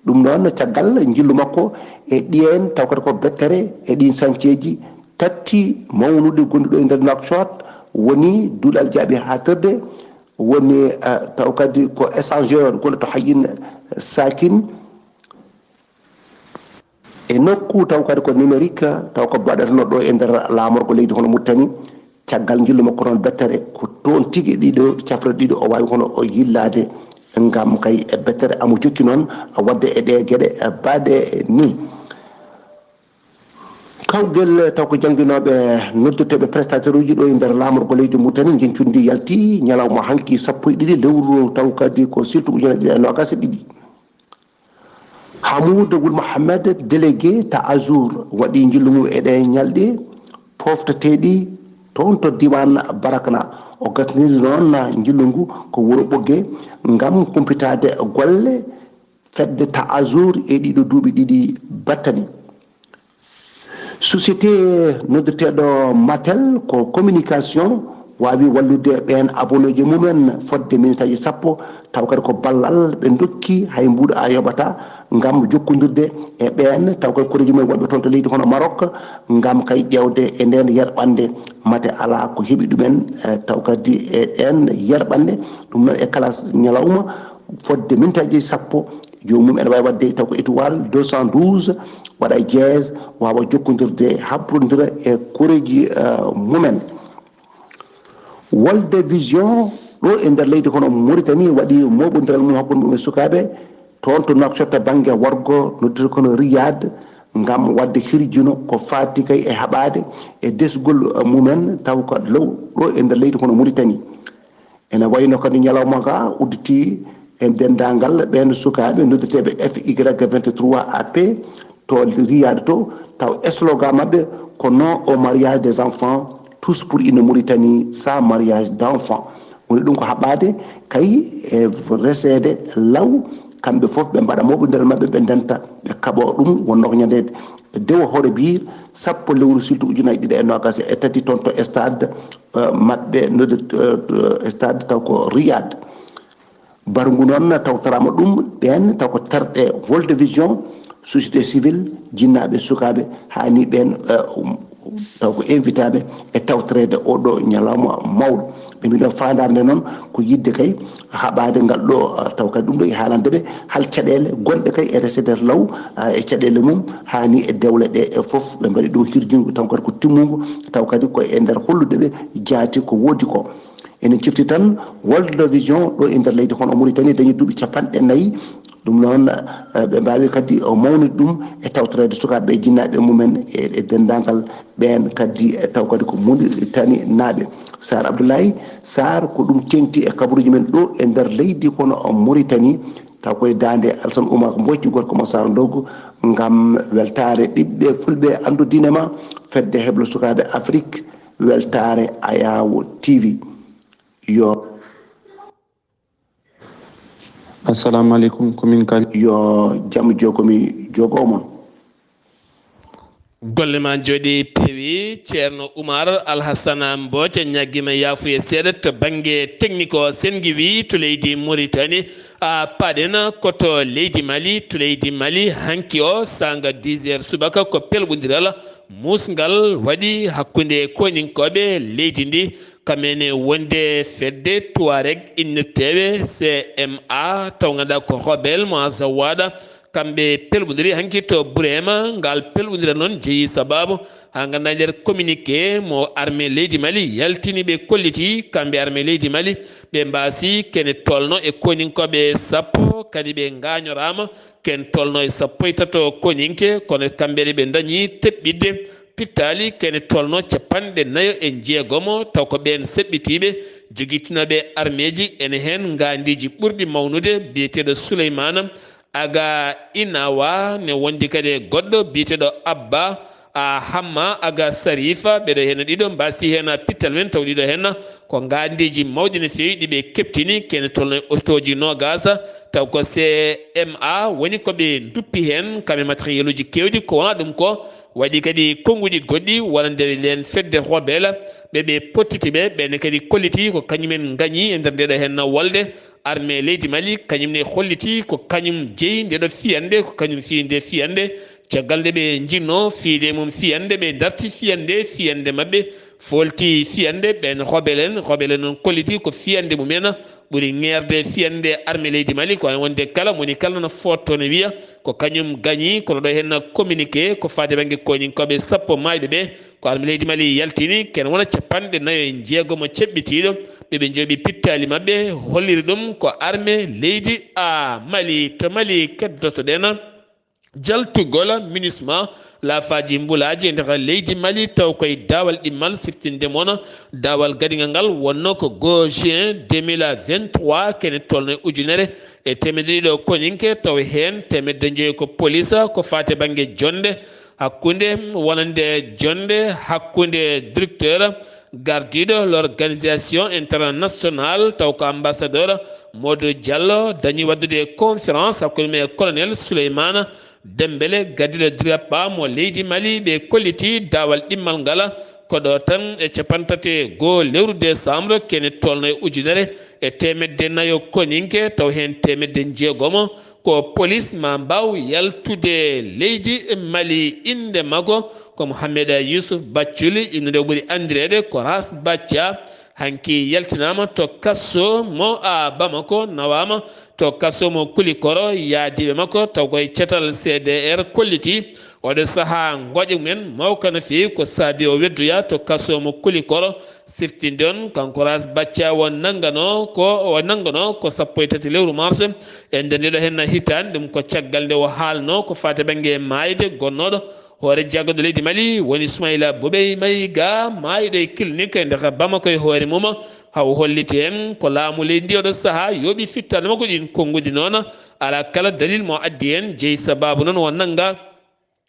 Ɗum noon, caggal njillu makko e ɗiin, taw kadi ko bettere e ɗiin sañceeji tati mawnuɗi gonɗi ɗo e nder Nouakchott, woni duɗal jaaɓi haaɗtirde, woni, eh, taw kadi ko échangeur gonɗo to Hayin Sakin, e nokku taw kadi ko numérique, taw ko baɗatno ɗo e nder laamorgo leydi hono Mauritanie. Caggal njillu makko noon bettere, ko toon tigi ɗiɗo cafre ɗiɗo o waawi kono o yillaade ngam kay e bettere amo jokki noon waɗde e ɗe geɗe baɗe ni. Kawgel taw ko jannginooɓe noddeteeɓe prestataire uji ɗo e nder laamorgo leydi Mauritanie, njeñcudi ndi yalti ñalawma hanki sappo e ɗiɗi lewru taw kadi ko silto ujunere ɗiɗi e noogas e ɗiɗi. Hamoud Wul Mohamed, délégué ta Azur, waɗi njillu mum e ɗe ñalɗi pofteteeɗi toon to diiwaan Barakna. O gasniri noon njillu ngu ko wuro Ɓoggee ngam humpitaade golle fedde ta Azur e ɗiɗo duuɓi ɗiɗi battani. Société noddeteeɗo Mattel ko communication waawi wallude ɓeen aboneejo mumen fodde minitaaji sappo, taw kadi ko ballal ɓe ndokki hay mbuuɗo a yoɓata ngam jokkondirde e ɓeen, taw kadi koreeji mumen wonɓe toon to leydi hono Maroc, ngam kay ƴeewde e ndeen yerɓannde mate alaa ko heɓi ɗumen, eh, taw kadi e ɗeen yerɓannde. Ɗum noon e kala ñalawma fodde minitaaji sappo, joomum ene waawi waɗde taw ko étoile deux cent douze, waɗa dièse, waawa jokkondirde, habrondira e koreeji, eh, mumen. Wolde Vision ɗo e nder leydi hono Mauritanie waɗi mooɓondiral mum hakkunde mum e sukaaɓe toon to Nouakchott bannge worgo noddirta kono Riyad ngam waɗde hirjino ko faati kay e haɓaade e desgol, eh, mumen taw ko law ɗo e nder leydi hono Mauritanie. Ene wayno kadi ñalawma ka udditi e denndaangal ɓeen sukaaɓe noddeteeɓe F Y vingt-trois A P to Riyad to, taw slogan maɓɓe ko non au mariage des enfants, tous pour une Mauritanie sans mariage d'enfants. Woni ɗum ko haɓaade kay e reseede law, kamɓe fof ɓe mbaɗa mooɓondiral maɓɓe, ɓe ndenta, ɓe kaɓo ɗum wonnoo ko ñande dewo hoore biir sappo lewru silto ujunaaji ɗiɗi e noogas e tati toon to stade, eh, maɓɓe nodde, eh, stade taw ko Riyad. Baru ngu noon tawtoraama ɗum ɓeen taw ko terɗe World Vision, société civile, jinnaaɓe, sukaaɓe, haa ni ɓeen, eh, um, taw ko invitaaɓe e tawtoreede oo ɗoo ñalawma mawɗo. Ɓe mbiɗo faandaare nde noon ko yiɗde kay haɓaade ngal ɗoo, eh, taw kadi ɗum ɗo e haalande ɓe hol caɗeele gonɗe kay e reseede law, eh, e caɗeele mum, haa ni e dewle ɗe e fof. Ɓe mbaɗi ɗum hirjingo taw kadi ko timmungo, taw kadi ko e nder hollude ɓe jaati ko woodi ko. Enen cifti tan World Vision ɗo e nder leydi hono Mauritanie dañi duuɓi capanɗe nayi. Ɗum noon, eh, ɓe mbaawi kadi o mawnude ɗum e tawtoreede sukaaɓe e jinnaaɓe mumen e, e denndaangal ɓeen kadi, eh, taw kadi ko Mauritanie naaɓe. Saar Abdoulaye Saar, ko ɗum teeŋti e kabaruuji men ɗo e nder leydi hono Mauritanie, taw koye daande Alsan Oumar Mbocci, gorko mo Saar Ndoggu, ngam weltaare ɓiɓɓe fulɓe anndodiine ma fedde heblo sukaaɓe Afrik, weltaare Ayaawo T V. Yo. Assalamu aleykum, ko min kal. Yo jam jogomi jogo mon. Golle ma jooɗi peewi. Ceerno Umar Alhassana Mbooca ñaggima yaafuye seeɗa to bannge technique o, sengi wi to leydi Mauritanie. A paɗen ko to leydi Mali, to leydi Mali hanki o saanga dix heures subaka ko pelɓondiral musngal waɗi hakkunde koninkooɓe leydi ndi. Kamene wonde fedde Tuareg innirteeɓe C M A, taw ngannduɗaa ko rebelle mo Azawada, kamɓe pelɓondiri hanki to Burema. Ngal pelɓondira noon jeyi sababu haa ngannduɗaa nder communiqué mo armée leydi Mali yaltini, ɓe kolliti kamɓe armée leydi Mali ɓe mbaasi kene tolno e koninkooɓe sappo, kadi ɓe ngaañoraama ken tolno e sappo e tato koninke, kono kamɓe ɗe ɓe ndañi teɓɓitde pittaali kene tolno capanɗe nayo e jeegomo, taw ko ɓeen seɓɓitiiɓe jogitinooɓe armeeji. Ene heen ngaandiiji ɓurɗi mawnude biyeteeɗo Suleymaana Aga Inawa, ne wondi kadi e goɗɗo biyeteeɗo Abba a Hamma Aga Sarifa. Ɓeɗo heen ɗiɗo mbaasi heen pittal men, taw ɗiɗo heen ko ngaandiiji mawɗi no feewi ɗi ɓe keɓtini, kene tolno e otooji noogaas, taw ko C M A woni ko ɓe nduppi heen, kamɓe matériel uji keewɗi. Ko wonaa ɗum ko waɗi kadi konnguɗi goɗɗi wonande nden fedde rebelle ɓe ɓe pottiti ɓe, ɓenne kadi kolliti ko kañumen ngañi e nder ndeɗo heen wolde. Armée leydi Mali kañum ne holliti ko kañum jeyi ndeɗo fiyande, ko kañum fiyi nde fiyande. Caggal nde ɓe njinnoo fiyde mum fiyande, ɓe darti fiyande, fiyande maɓɓe foolti fiyande ɓen rebelle en. Rebelle en noon kolliti ko fiyande mumen ɓuri ŋeerde fiyande armée leydi Mali, ko wonde kala moni kala no footto no wiya ko kañum gañi. Kono ɗo heen communiqué ko faati bannge koninkooɓe sappo maayɓe ɓe, ko armée leydi Mali yaltini ken wona capanɗe nayo e jeegomo ceɓɓitiiɗo ɓe, ɓe njooɓi pittaali maɓɓe, holliri ɗum ko armée leydi a Mali. To Mali keddotoɗen jaltugol MINUSMA, laafaaji mbulaaji e nder leydi Mali, taw koye daawal ɗimmal. Siftinde mon, daawal gadigal ngal wonno ko goo juin deux mille vingt-trois, kene tolno e ujunere e teemedde ɗiɗo koninke, taw heen teemedde njoyo ko police, ko faati bannge jonnde hakkunde, wonande jonnde hakkunde directeur gardiiɗo l'organisation internationale, taw ko ambassadeur Modou Diallo, dañi waɗdude conférence hakkunde mum e colonel Souleymane Dembélé, gardiiɗo DRIAPA mo leydi Mali. Ɓe kolliti daawal ɗimmal ngal ko ɗo tan e capantati e goo lewru décembre, kene tolno e ujunere e teemedde nayo koninke, taw heen teemedde jeegomo ko police ma mbaaw yaltude leydi Mali. Innde makko ko Mohamed Youssouf Bathily, innde o ɓuri anndireede ko Ras Bathia. Hanki yaltinaama to kaso mo a Bamako, nawaama to kaso mo Kulikoro, yaadiiɓe makko taw koye catal C D R kolliti oɗo sahaa ngoƴa mumen mawka no feewi, ko saabi o weddoya to kaso mo Kulikoro. Siftinde on, kanko Ras Bathia o nanngano ko, o nanngano ko sappo e tati lewru mars e nder ndeɗo heen hitaande. Ɗum ko caggal nde o haalno ko faati bannge maayde gonnooɗo hoore jaggaɗo leydi Mali woni Soumaïla Boubèye Maïga, maayɗo e clinique e nder Bamako e hoore mum. Haw holliti heen ko laamu leydi ndi oɗo sahaa yooɓi fittaande makko ɗin konnguɗi noon. Alaa kala dalil mo addi heen jeyi sababu noon o nannga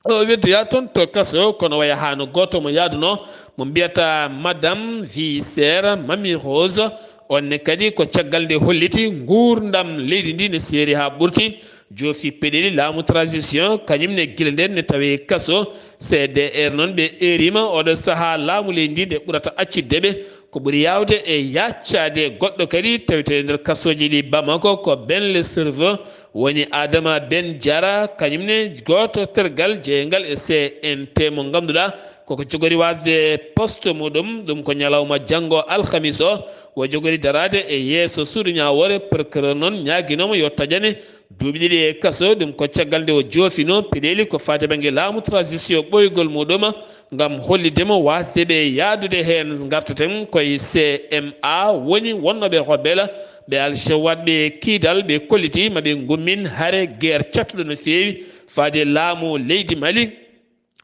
o weddoya toon to kaso, kono waya hano gooto mo yaaduno mo mbiyata Madame Visser Mami Rose. On ne kadi ko caggal nde holliti nguurndam leydi ndi ne seeri haa ɓurti, joofi peɗeli laamu transition, kañum ne gila nden ne tawi kaso. C D R noon ɓe eerima oɗo sahaa laamu leydi ndi nde ɓurata accidde ɓe. Ko ɓuri yaawde e yaaccaade goɗɗo kadi tawetee e nder kasooji ɗi Bamako ko Ben le Cerveau, woni Adama Ben Diarra, kañum ne gooto tergal jeeyngal e C N T mo ngannduɗaa koko jogori wasde poste muɗum. Ɗum ko ñalawma janngo alhamis o o jogori daraade e yeeso suudu ñaawoore. Procureur noon ñaaginooma yo taƴane duuɓi ɗiɗi e kaso. Ɗum ko caggal nde o joofino peɗeli ko faati bannge laamu transition ɓooygol muɗum ngam hollitde mo wasde ɓe yaadude heen. Ngartaten koye C M A woni wonnooɓe rebelle ɓe Al Jawad ɓe Kidal, ɓe kolliti ma ɓe ngummin hare guerre cattuɗo no feewi faade laamu leydi Mali.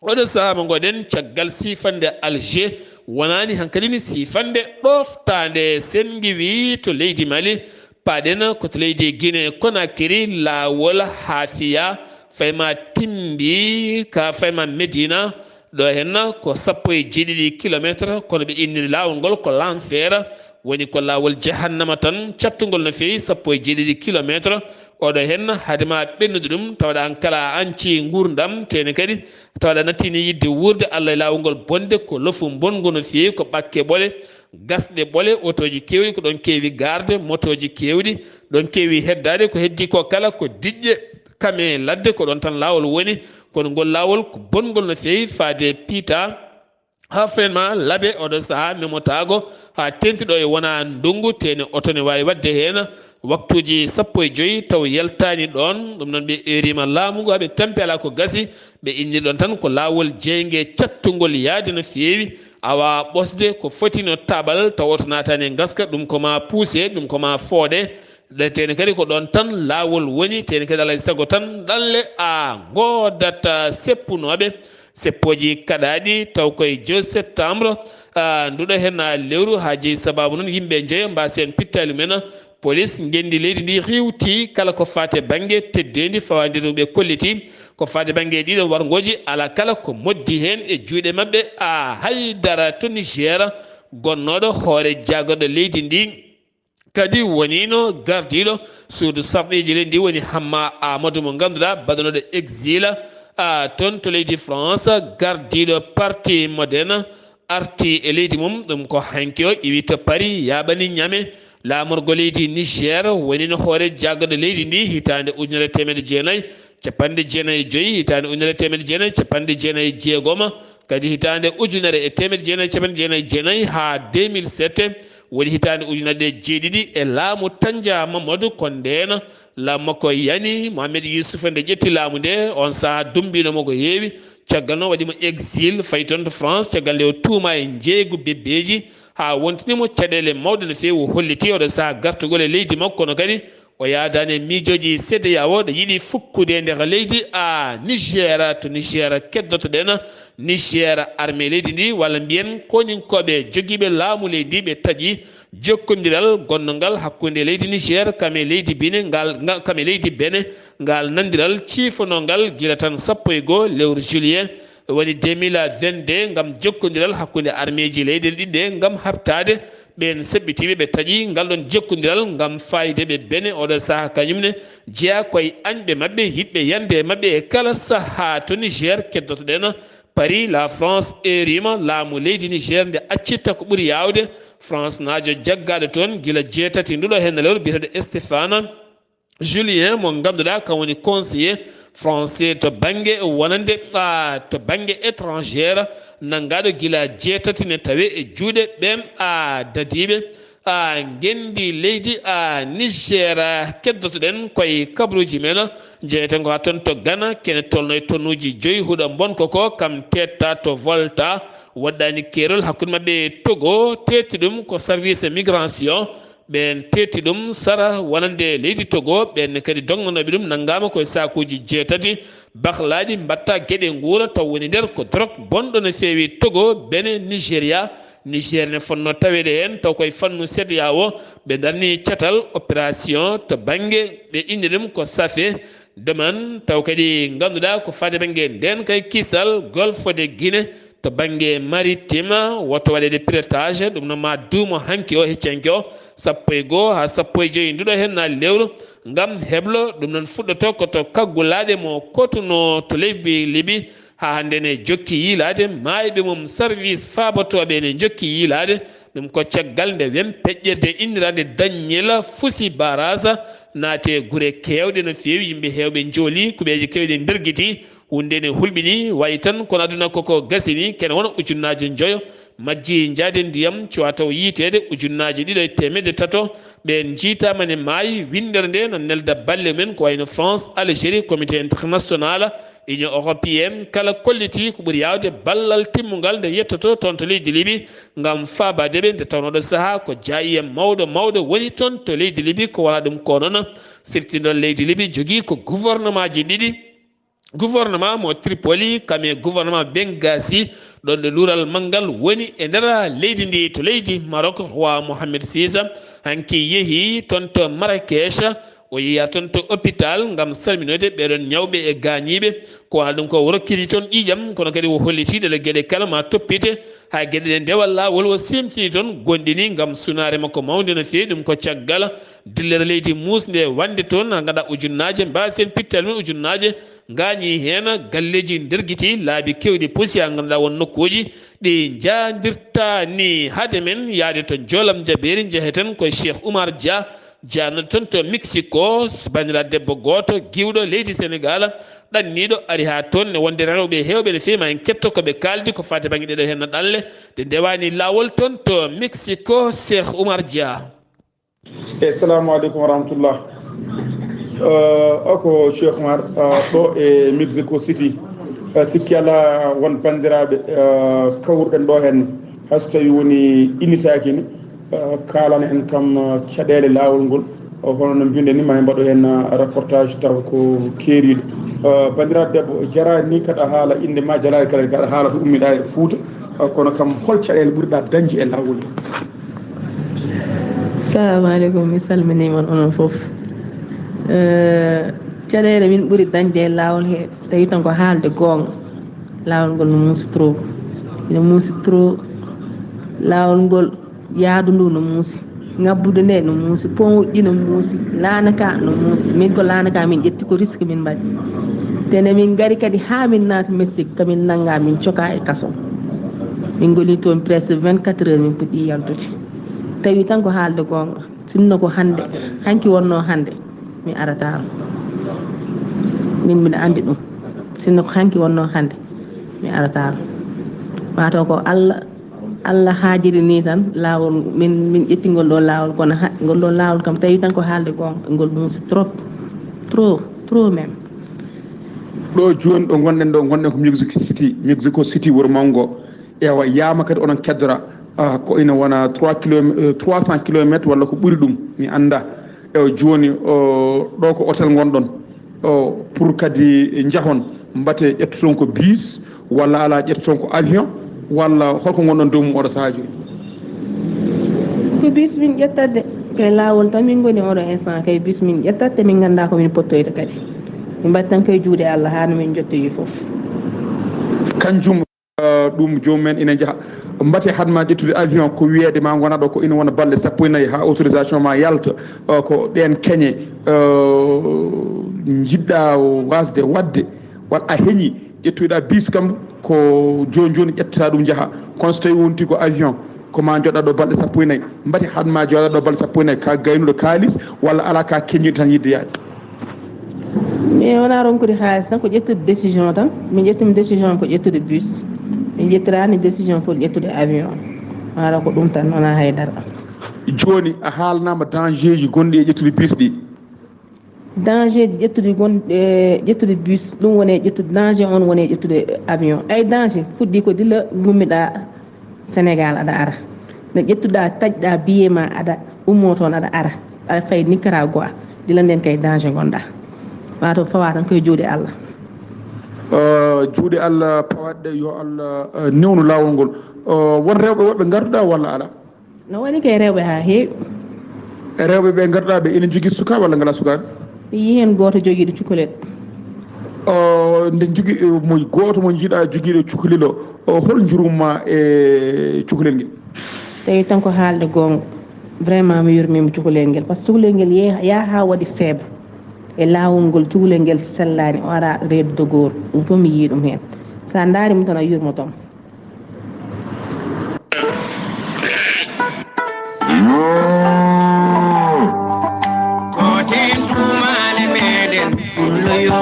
Oɗo sahaa mo ngoɗen caggal siifande Alger, wonaani hankadi ni siifande ɗoftaande. Sen ngiwi to leydi Mali, paɗen ko to leydi Guinée Conakry, laawol Hafia, fayma Timbi, ka fayma Medina, ɗo henna ko sappo e jeeɗiɗi kilometre, kono ɓe inni laawol ngol ko l'enfer. Woni ko laawol jahannama tan, cattungol no feewi sappo e jeeɗiɗi kilometre. Oɗo hen, hade ma ɓennude ɗum, tawaɗa an kala a anci nguurndam, tene kadi tawaɗa nattini yidde wuurde Allah e laawol ngol bonde, ko lofu mbongo no feewi, ko ɓakke ɓole, gasɗe ɓole, otooji keewɗi ko ɗon keewi garde, motooji keewɗi ɗon keewi heddaade, ko heddi ko kala ko diƴƴe, kame ladde, ko ɗon tan laawol woni. Kono ngol laawol ko bongol no feewi, faade piita haa fenma labe oɗo sahaa memotaago haa teeŋti ɗo e wona ndonngu, tene oto ne waawi waɗde heen waktuuji sappo e joy taw yaltaani ɗoon. Ɗum noon ɓe eerima laamu ngu haa ɓe tampi alaa ko gasi, ɓe inni ɗoon tan ko laawol jeynge cattungol yaade no feewi, awa ɓosde ko foti no taaɓal taw oto naataani e ngaska, ɗum ko ma puuse, ɗum ko ma fooɗe. Ɗe tene kadi ko ɗoon tan laawol woni, tene kadi alaa e sago tan ɗalle a ngoodata seppunooɓe seppooji kaɗaaɗi taw koye deux septembre, a, nduɗo heen a lewru haa jeyi sabaabu noon yimɓe njoyo mbaasi heen pittaali mumen. Polis ngenndi leydi ndi riiwti kala ko faati e bannge teddeendi fawaandiiru ɓe kolliti ko faati e bannge ɗiɗo warngooji alaa kala ko moddi heen e juuɗe maɓɓe. A, haydara to Niger gonnooɗo hoore jaagorɗo leydi ndi kadi woniino gardiiɗo suudu sarɗiiji leydi ndi woni Hamma Amadou mo ngannduɗaa baɗanooɗo exil, a, toon to leydi France, gardiiɗo parti Modena arti e leydi mum. Ɗum ko hanki o iwi to Paris, yaaɓani Niamey laamorgo leydi Niger, woniino hoore jaagorɗo leydi ndi hitaande ujunere teemedde jeenayi capanɗe jeenayi e joy, hitaande ujunere teemedde jeenayi capanɗe jeenayi e jeegom, kadi hitaande ujunere e teemedde jeenayi capanɗe jeenayi e jeenayi haa deux mille sept, woni hitaande ujunere ɗe jeeɗiɗi e laamu Tanja Mamadou. Ko ndeen laamu makko yani Mohamed Youssouf nde ƴetti laamu nde, on sahaa dumbiino mo ko heewi. Caggal noon waɗi mo exil, fayi toon to France, caggal nde o tuuma e njeeygu bebbeeji, haa wontini mo caɗeele mawɗe no feewi. O holliti oɗo sahaa gartugol e leydi makko, kono kadi o yaadaani e miijooji CEDEAO ɗo yiɗi fukkude e nder leydi, a, Niger. To Niger keddotoɗen, Niger, armée leydi ndi, walla mbiyen koninkooɓe jogiiɓe laamu leydi ndi, ɓe taƴi jokkondiral gonnongal hakkunde leydi Niger kam e leydi Bine, ngal, nga-, kam e leydi Bene, ngal nandiral ciifonongal gila tan sappo e goo lewru juillet, woni deux mille vingt-deux, ngam jokkondiral hakkunde armeeji leyɗeele ɗiɗi ɗe, ngam haɓtaade ɓeen seɓɓitiiɓe ɓe taƴi ngal ɗoon jokkondiral ngam fayde ɓe Bene. Oɗo sahaa kañum ne jeyaa koye añɓe maɓɓe, yiɗɓe yande e maɓɓe e kala sahaa to Niger. Keddotoɗen Paris, la France eerima laamu leydi Niger nde accitta ko ɓuri yaawde France naajo jaggaaɗo toon gila jeetati nduɗo heen lewru biyeteeɗo Stéphane Julien, mo ngannduɗaa kam woni conseiller français to bannge wonande, a, to bannge étrangère, nanngaaɗo gila jeetati ne tawee e juuɗe ɓeen, a, dadiiɓe, a, ngenndi leydi, a, Niger. Keddotoɗen koye kabaruuji men, njeyeten ko haa toon to Ghana, kene tolno e tonnuuji joyi huɗo mbonko ko kam teetta to Volta, waɗɗaani keerol hakkunde maɓɓe e Togo, teetti ɗum ko service migration. Ɓeen teetti ɗum sara wonande leydi Togo, ɓeen kadi dognanooɓe ɗum nanngaama koye saakuuji jeetati baklaaɗi, mbaɗta geɗe nguura taw woni nder ko drog bonɗo no feewi Togo, Bene, Nigeria. Niger ne fotnoo taweede heen taw koye fannu CEDEAO ɓe darni catal opération to bannge ɓe inni ɗum ko safe deman taw kadi ngannduɗaa ko faade bannge ndeen kay kisal Golfe de Guinée to bannge maritime, woto waɗeede pilotage, ɗum noon ma duumo hanki o heccanke o sappo e goo haa sappo e joyi nduɗo heen na lewru ngam heblo. Ɗum noon fuɗɗoto ko to kaggulaaɗe mo kotuno to leydi Libi, haa hannde ne jokki yiilaade, maayɓe mum service faabotooɓe ne jokki yiilaade. Ɗum ko caggal nde wem peƴƴirde inniraande Daññel fusi barasa naati e gure keewɗe no feewi, yimɓe heewɓe njooli, kuɓeeje keewɗe mbirgiti. Huunde ne hulɓini, wayi tan kono aduna koko gasini, kene wona ujunnaaje njoyo majji njaade ndiyam, cuwa taw yiiteede ujunnaaje ɗiɗo e teemedde tato. Ɓeen njiitaama ne maayi, winndere nde no nelda balle men ko wayno France, Algérie, Comité International, Union Européenne, kala kolliti ko ɓuri yaawde ballal timmungal nde yettoto toon to leydi Libi ngam faabaade ɓe, nde tawnooɗo sahaa ko jaayiye mawɗo mawɗo woni toon to leydi Libi, ko wona ɗum ko noon sirtindol leydi Libi jogii ko gouvernement ji ɗiɗi. Gouvernement mo Tripoli, kam e gouvernement Benghazi, ɗon ɗo luural manngal woni e nder leydi ndi to leydi Maroc, roi Mohamed six, hanki yehi toon to Marrakech, O yehi toon to hôpital ngam salminoyde ɓeeɗoon ñawɓe e gaañiiɓe. Ko wona ɗum ko o rokkiti toon ƴiiƴam, kono kadi o holliti ɗeɗo geɗe kala ma toppite haa geɗe ɗe ndewa laawol. O semtini toon, gonɗini ngam sunaare makko mawnde no feewi. Ɗum ko caggal dillere leydi muusnde wande toon, haa ngannduɗaa ujunnaaje, mbaasen pittal men ujunnaaje, ngaañi heen galleeji ndergiti, laabi keewɗi pusi, haa ngannduɗaa won nokkuuji ɗi njaajirtaani. Hade men yahde to Joolam Jabeeri, njeheten ko Cheikh Oumar Dia, jaanooɗo toon to Mexico, banndiraaɗo debbo gooto giwɗo leydi Senegaal, ɗanniiɗo, ari haa toon, ne wonde rewɓe heewɓe ne feewi, ma en ketto ko ɓe kaaldi ko faati bannge ɗeɗo heen ɗanle ɗe ndewaani laawol toon to Mexico. Cheikh Oumar Dia. Assalamu aleykum wa rahmatullah. Eh, o ko Cheikh Oumar, eh, ɗo e Mexico City. Eh, sikki alaa won banndiraaɓe, eh, kawruɗen ɗo heen, hay so tawii woni innitaaki ni, eh, kaalana en kam, eh, caɗeele laawol ngol. Eh, hono no mbiwɗen ni, ma en mbaɗo heen, eh, reportage taw ko keeriiɗo. Eh, banndiraaɗo debbo, jaraani ni kaɗa haala innde ma, jaraani kadi kaɗa haala to ummiɗaa e Fuuta. Eh, kono kam, hol caɗeele ɓurɗaa dañde e laawol ngol? Salamu aleykum, mi salminiima on onon fof. Eh, caɗeele min ɓuri dañde e laawol he, tawi tan ko haalde goonga. Laawol ngol no muusi trop. Ina muusi trop. Laawol ngol, yaadu ndu no muusi. Ngabbude nde no muusi. Pont uji ɗi no muusi. Laana ka no muusi. Min ko laana ka min ƴetti ko risque min mbaɗi. Te nde min ngari kadi haa min naati Mexique, ko min nannga min coka e kaso. Min ngoni toon presque vingt-quatre heures min puɗɗi yaltude. Tawi tan ko haalde goonga. Sinno ko hannde, hanki wonnoo hannde, mi arataano. Min mbiɗa anndi ɗum. Sinno ko hanki wonnoo hannde, mi arataano. Mataw ko Allah, Allah haajiri ni tan laawol, min, min ƴetti ngol ɗo laawol, kono ha, ngol ɗo laawol kam tawi tan ko haalde goonga, ngol muusi trop, trop, trop même. Ɗo jooni ɗo ngonɗen ɗo, ngonɗen ko Mexico City, Mexico City wuro mawngo. Ewa, yaama kadi onon keddora, ah, ko ina wona trois kilomètres, euh, trois cents kilomètres walla ko ɓuri ɗum, mi annda. Ewa, jooni, o, ɗo ko hôtel ngonɗon. O, pour kadi njahon, mbate ƴettoton ko bus, walla alaa ƴettoton ko avion, walla holko ngonɗon dow mum oɗo sahaa jooni? Ko bus min ƴettata de, koye laawol tan min ngoni oɗo instant, kay bus min ƴettata, min ngannda ko min pottoyta kadi. Min mbaɗi tan koye juuɗe Allah haa no min njottoyi fof. Kanjum, eh, ɗum joomum en ina njaha. Mbate haɗma ƴettude avion, ko wiyeede ma ngona ɗo ko ina wona balɗe sappo e nayi haa autorisation ma yalta, eh, ko ɗeen keñe, eh, njiɗɗa wasde waɗde, walla a heñi ƴettoyɗa bus kam ko jooni jooni ƴettata ɗum njaha. Kono so tawi wonti ko avion, ko ma joɗɗa ɗo balɗe sappo e nayi. Mbate haɗma joɗɗa ɗo balɗe sappo e nayi, ka gaynuɗo kaalis walla ala ka keñiɗo tan yidde yaade? Mi wona ronkude haalis tan, ko ƴettude décision tan. Min ƴettumi décision ko ƴettude bus. Min ƴettirani décision pour ƴettude avion. Wala ko ɗum tan, wona haydara. Jooni a haalnama danger ji gonɗi e ƴettude bus ɗi. Danger ji ƴettude gon-, e ƴettude bus, ɗum woni e ƴettude, danger on woni e ƴettude avion. Ay, danger fuɗɗi ko dilla gummiɗa Sénégal aɗa ara. No ƴettuɗa, taƴɗa billet ma, aɗa ummo toon, aɗa ara. Aɗa fayi Nicaragua. Dilla nden kay danger gonɗa. Wato fawa tan koye juuɗe Allah. Eh, juuɗe Allah pawaɗe, yo Allah, eh, newnu laawol ngol. Eh, won rewɓe woɓɓe ngarduɗa walla ala? No waɗi kay rewɓe haa heewi. E rewɓe ɓe ngarduɗa ɓe ina jogii sukaaɓe walla ngala sukaaɓe? Mi yii heen gooto jogiiɗo cukalel. O, nde jogii, eh, mo gooto mo njiɗa jogiiɗo cukalel o, o, hol njurum ma e cukalel ngel? Tawi tan ko haalde goonga, vraiment mi yurmiima cukalel ngel, par ce que cukalel ngel yee-, yaa haa waɗi faible. E laawol ngol cukalel ngel sellaani, o ara reedude gooro. Ɗum fof mi yii ɗum heen. So a ndaari mo tan a yurmoto mo. Ko ten tuumaale meɗen pullo yo.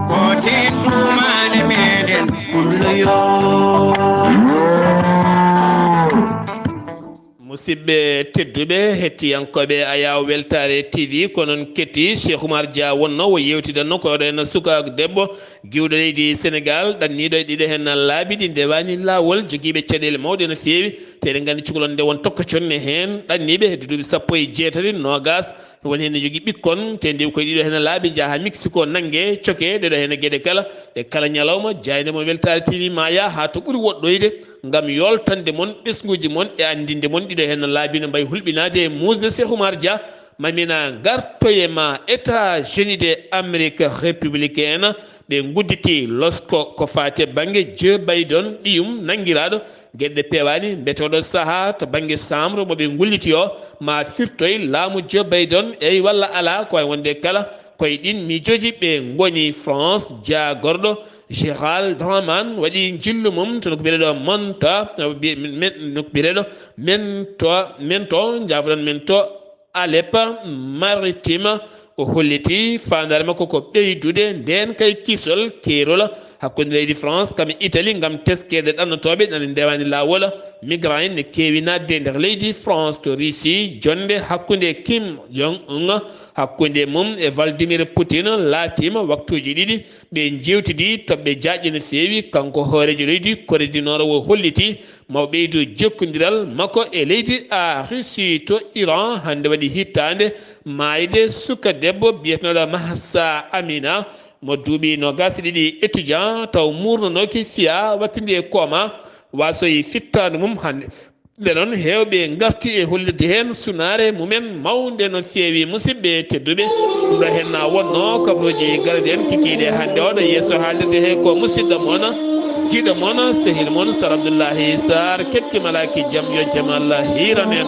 Ko ten tuumaale meɗen pullo yo. Siɓɓe tedduɓe hettiyankooɓe Ayaw Weltaare T V, ko noon ketti Cheikh Oumar Dia wonno o yewtidanno ko ɗo henna sukaaku debbo giwɗo leydi Sénégal, ɗanniiɗo e ɗiɗo henna laabi ɗi ndewaani laawol, jogiiɓe caɗeele mawɗe no feewi, te eɗen nganndi cukalel nde won tokka conne heen, ɗanniiɓe hedde duuɓi sappo e jeetati, noogaas, woni heen ne jogii ɓikkon, te nde koye ɗiɗo henna laabi njaha haa Mexico nannge, coke, ɗeɗo henna geɗe kala, ɗe kala ñalawma, jaaynde mo Weltaare T V ma yah haa to ɓuri woɗɗoyde, ngam yoltande mon ɓesnguuji mon e anndinde mon ɗiɗo heen laabi no mbayi hulɓinaade e muusde Cheikh Oumar Dia. Mamina ngartoye ma États-Unis de Amérique républicaine, ɓe ngudditi losko ko faati e bannge Joe Biden ɗiyum nanngiraaɗo geɗe ɗe peewaani, mbete oɗo sahaa to bannge chambre mo ɓe ngulliti o ma firtoy laamu Joe Biden, eyi walla alaa, ko wayi wonde kala koye ɗin miijooji ɓe ngoni. France, jaagorɗo Gérald Darmanin waɗi njillu mum to nokku biyeteeɗo Monta, no biye-, men, nokku biyeteeɗo Mento, Mento, njaafoɗon Mento, Alpes-Maritimes. O holliti faandaare makko ko ɓeydude ndeen kay kisol keerol hakkunde leydi France kam e Italie ngam teskeede ɗannotooɓe nani ndewaani laawol. Migrants en ne keewi naatde e nder leydi France to Russie. Jonnde hakkunde Kim Jong-un, hakkunde mum e Vladimir Poutine laatiima waktuuji ɗiɗi. Ɓe njeewtidi toɓɓe jaajɗe no feewi. Kanko hooreejo leydi Corée du Nord o holliti ma o ɓeydu jokkondiral makko e leydi a Russie. To Iran hannde waɗi hittaande maayde suka debbo biyetenooɗo Mahsa Amina, mo duuɓi noogaas e ɗiɗi, étudiant taw muurnonooki fiya wattindi e kooma, waasoyi fittaandu mum hannde. Nde noon, heewɓe ngarti e hollirde heen sunaare mumen mawnde no feewi. Musidɓe tedduɓe, ɗum ɗo heen na wonno kabaruuji garɗi en kikiiɗe hannde oɗo yeeso haalirde he ko musidɗo mon, jiɗo mon, sehil mon, Sar Abdullahi Sar, keɗki malaaki jam, yo jam Allah hiiran en.